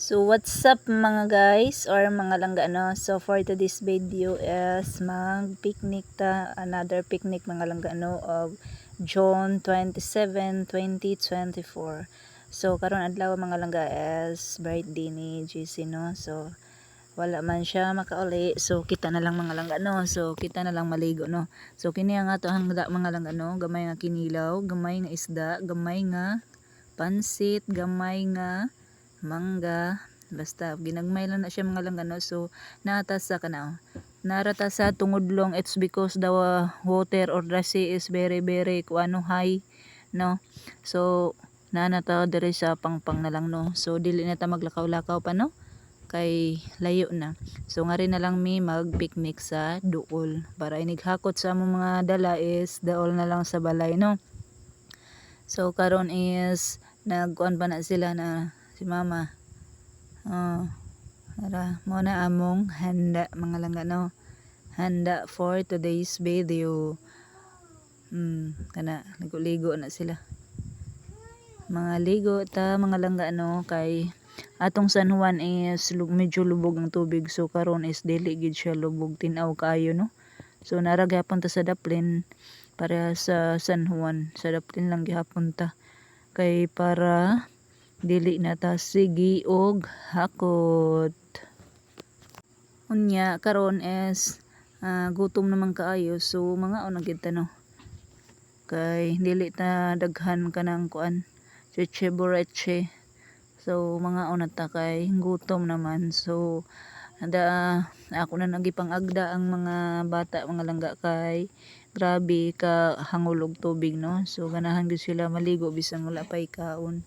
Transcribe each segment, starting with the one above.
So what's up, mga guys or mga langga, no? So for today's video is mag picnic ta, another picnic, mga langga, no, of June 27, 2024. So karon adlaw, mga langga, is birthday ni JC, no. So wala man siya makauli. So kita na lang, mga langga, no. So kita na lang maligo, no. So kini ang ato handa, mga langga, no, gamay nga kinilaw, gamay nga isda, gamay nga pansit, gamay nga mangga, basta ginagmay lang na siya, mga langga, no. So naa ta sa kana, naa ra ta sa tungudlong. It's because the water or the sea is very very kuano, high, no. So naa na ta diri sa pangpang na lang, no. So dili na ta maglakaw-lakaw pa, no, kay layo na. So ngari na lang mi mag picnic sa duol para inighakot sa among mga dala is daol na lang sa balay, no. So karon is nagkuan pa na sila na si mama. Oh, ara mao na among handa, mga langga, no. Handa for today's video. Kana ligo-ligo na sila. Mga ligo ta, mga langga, no, kay atong San Juan is medyo lubog ang tubig, so karon is dili gid siya lubog, tin-aw kaayo, no. So naa ra gihapon ta sa daplin para sa San Juan, sa daplin lang gihapon ta kay para dili na ta sige og hakot. Unya karon is gutom naman kaayo, so mangaon na gid ta, no, kay dili ta daghan kanang kuan, cheche boreche. So mangaon na ta kay gutom naman. So da ako na nagipang-agda ang mga bata, mga langga, kay grabe ka hangol og tubig, no. So ganahan gyud sila maligo bisan wala pay kaon.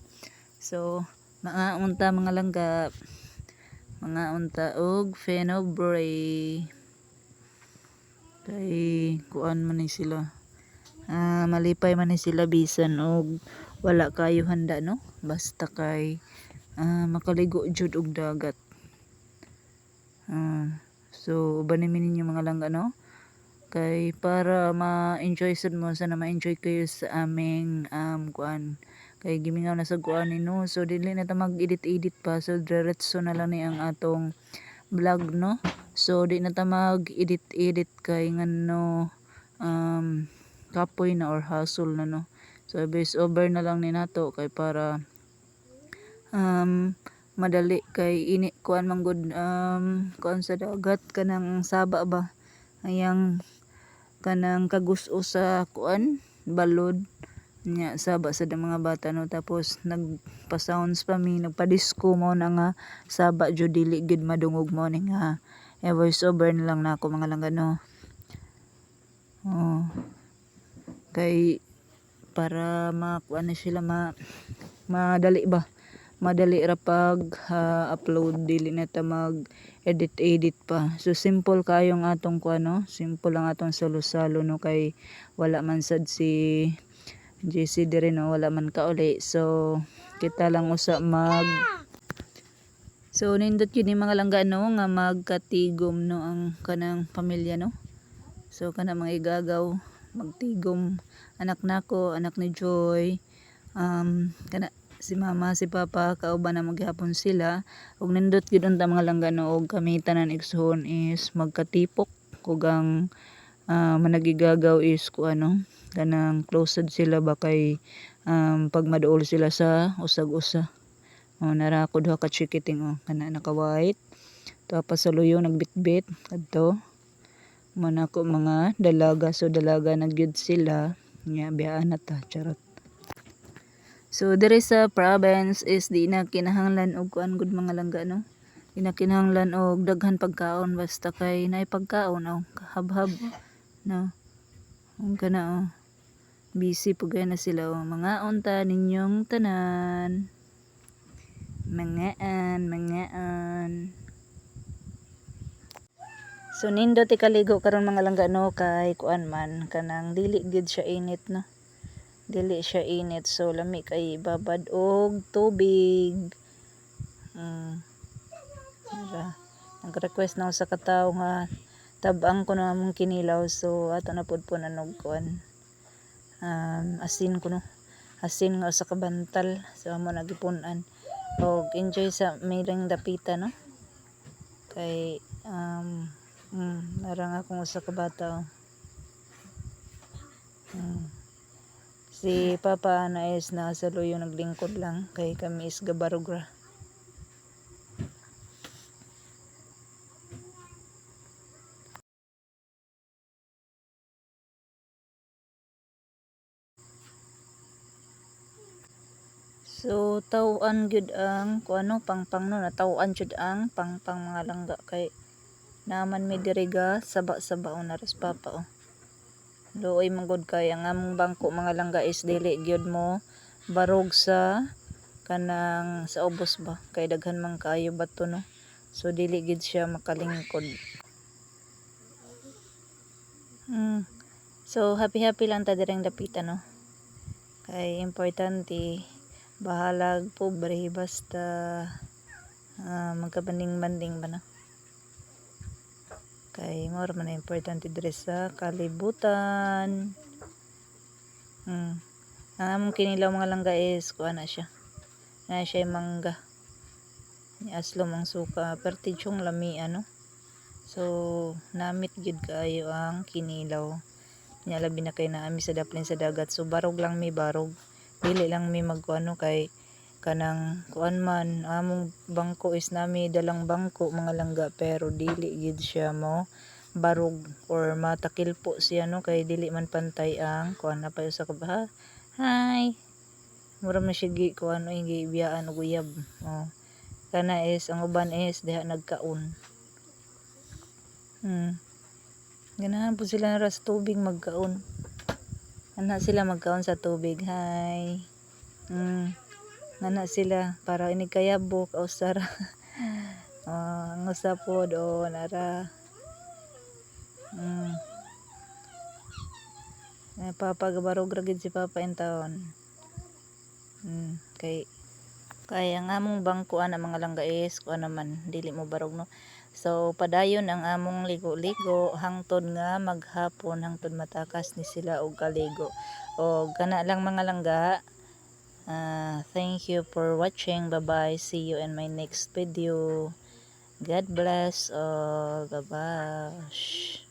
So mangaon ta, mga langga, mangaon ta og fenobre kay kuan man ni sila, malipay man ni sila bisan og wala kayo handa, no, basta kay makaligo jud og dagat. So uban mi ninyo, mga langga, no, kay para ma-enjoy sad mo. Sana ma-enjoy kayo sa aming kuan kay gimingaw na sa kuan ni, no. So dili na ta mag-edit edit pa, so diretso na lang ni ang atong vlog, no. So di na ta mag edit edit kay ngano kapoy na or hassle na, no. So voice over na lang ni nato kay para madali kay ini kuan man gud, kuan sa dagat, kanang saba ba, ayang kanang kagus-o sa kuan, balod nya, saba sad ang mga bata, no. Tapos nagpa-sounds pa mi, nagpa-disco, mao na nga saba jud, dili gid madungog. Mao ni nga e voice over na lang nako, mga langga, no. Oh, kay para makuan na sila, ma madali ba, madali ra pag upload, dili na ta mag edit edit pa. So simple kayong atong kuan, no, simple lang atong salo-salo, no, kay wala man sad si JC diri, no, wala man kauli. So kita lang usa mag. So nindot yun yung mga langga, no, nga magkatigom, no, ang kanang pamilya, no. So kana mga igagaw magtigom, anak nako, anak ni Joy, kana si mama, si papa, kauban na maghapon sila. Ug nindot gyud unta, mga langga, no, og kami tanan igsuon is magkatipok ug ang managigagaw is kuan, no, kanang closed sila ba kay pag maduol sila sa usag-usa. Oh, nara ako duha ka chikiting, oh, kana naka white. Tapos sa luyo nagbitbit kadto. Man ako mga dalaga, so dalaga na gyud sila nya, biyaan na ta, charot. So diri sa province is di na kinahanglan og kuan gud, mga langga, no. Di na kinahanglan og daghan pagkaon basta kay naay pagkaon, oh, habhab, no. Ang kana, oh. Busy pud kaayo na sila, oh. Mangaon ta ninyong tanan. Mangaan, mangaan. So nindot ikaligo karon, mga langga, no, kay kuan man kanang dili gid siya init, no. Dili siya init, so lami kay babad og tubig. Ara. Nag-request na ako sa katawo nga tab-ang ko na among kinilaw, so ato na pud po og kuan. Asin ko, no. Asin nga usa ka bantal, so amo na gipun-an. Og enjoy sa miring dapita, no, kay narang akong usa ka bata, oh. Si Papa na is nasa luyo, naglingkod lang kay kami is gabarog ra. So taw-an gyud ang kuano, pangpang, no, nataw-an jud ang pangpang, mga langga, kay naman mi diri ga saba-saba o naras papa, oh. Luoy man gud kay ang among bangko, mga langga, is dili gyud mo barog sa kanang sa ubos ba kay daghan man kaayo bato, no, so dili gid siya makalingkod. So happy happy lang ta direng dapita, no, kay importante bahalag pobre basta magkabanding-banding ba na kay mao ra man ang importante diri sa kalibutan. Ang among kinilaw, mga langga, is kuan na siya na siya mangga ni aslom ang suka pertidyong lami, ano. So namit gyud kaayo ang kinilaw nya, labi na kay naa mi sa daplin sa dagat, so barog lang mi, barog, dili lang mi magkuano kay kanang kuan man among bangko is nami dalang bangko, mga langga, pero dili gid siya mo barog or matakilpo siya, no, kay dili man pantay ang kuan na pa usa ka ba. Hi, mura man siya gi kuan oy, gibiyaan og uyab, oh. Kana is ang uban is diha nagkaon. Ganahan po sila ra sa tubig magkaon. Ana sila magkaon sa tubig. Hi. Ngana sila para inig kayabok o sara. Oh, ang usa pod, oh, nara. Eh, Papa gabarog ra gid si Papa in taon. Kay kay ang among bangko ana, mga langga, is kuan naman, dili mo barog, no. So padayon ang among ligo-ligo hangtod nga maghapon, hangtod matakas ni sila og kaligo. Og kana lang, mga langga. Thank you for watching. Bye bye. See you in my next video. God bless all. Bye bye.